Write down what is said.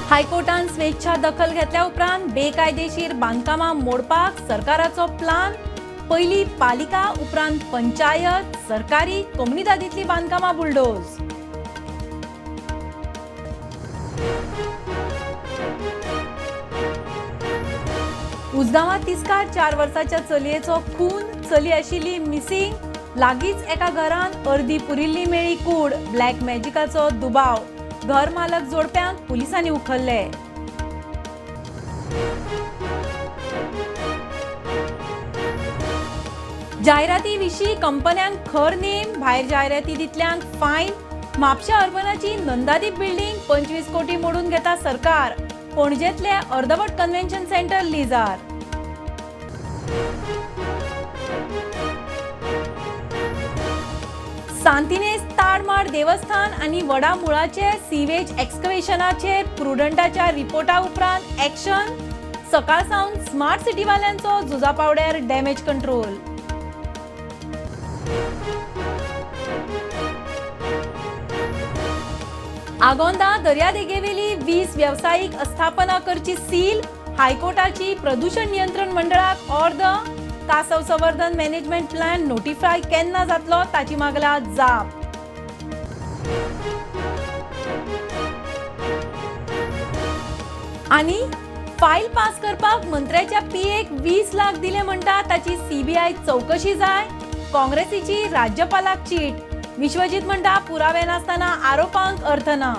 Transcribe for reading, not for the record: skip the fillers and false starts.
हायकोर्टान स्वेच्छा दखल घेतल्या उपरांत बेकायदेशीर बांदकामां मोडपाक सरकाराचो प्लान. पयली पालिका, उपरांत पंचायत, सरकारी, कोमुनिदादींतलीं बांदकामां बुलडोज. उजगांवां तिस्कार 4 वर्साच्या चलयेचो खून. चली आशिल्ली मिसिंग. लागींच एका घरांत अर्दी पुरिल्ली मेळ्ळी कूड. ब्लॅक मॅजिकाचो दुबाव. घर मालक जोडप्यांक पुलिसांनी उखल्ले. जायराती विशीं कंपन्यांक खर नेम. भायर जायराती दितल्यांक फायन. म्हापशा अर्बनाची नंदादीप बिल्डिंग 25 कोटी मोडून घेता सरकार. पणजेतले अर्दवट कन्व्हेन्शन सेंटर लिजार. सांतिनेज ताडमाड देवस्थान आनी वडा मुळाचे सिवेज एक्सकवेशनाचेर प्रुडंटाच्या रिपोर्टा उपरांत एक्शन. सकाळ सावन स्मार्ट सिटीवाल्यांचो झुजा पावड्यार डॅमेज कंट्रोल. आगोंदा दर्यादेगेवेली 20 वेवसायीक आस्थापना करची सील. हायकोर्टाची प्रदूषण नियंत्रण मंडळाक ऑर्द. कासव संवर्धन मॅनेजमेंट प्लॅन नोटिफाय केन्ना जातलो ताची मागला जाप. आनी फायल पास करपाक मंत्र्याच्या पीएक 20 लाख दिले म्हणटा ताची सीबीआय चवकशी जाय. काँग्रेसीची राज्यपालाक चीट. विश्वजीत म्हणटा पुरावे नासतना आरोपांक अर्थ ना.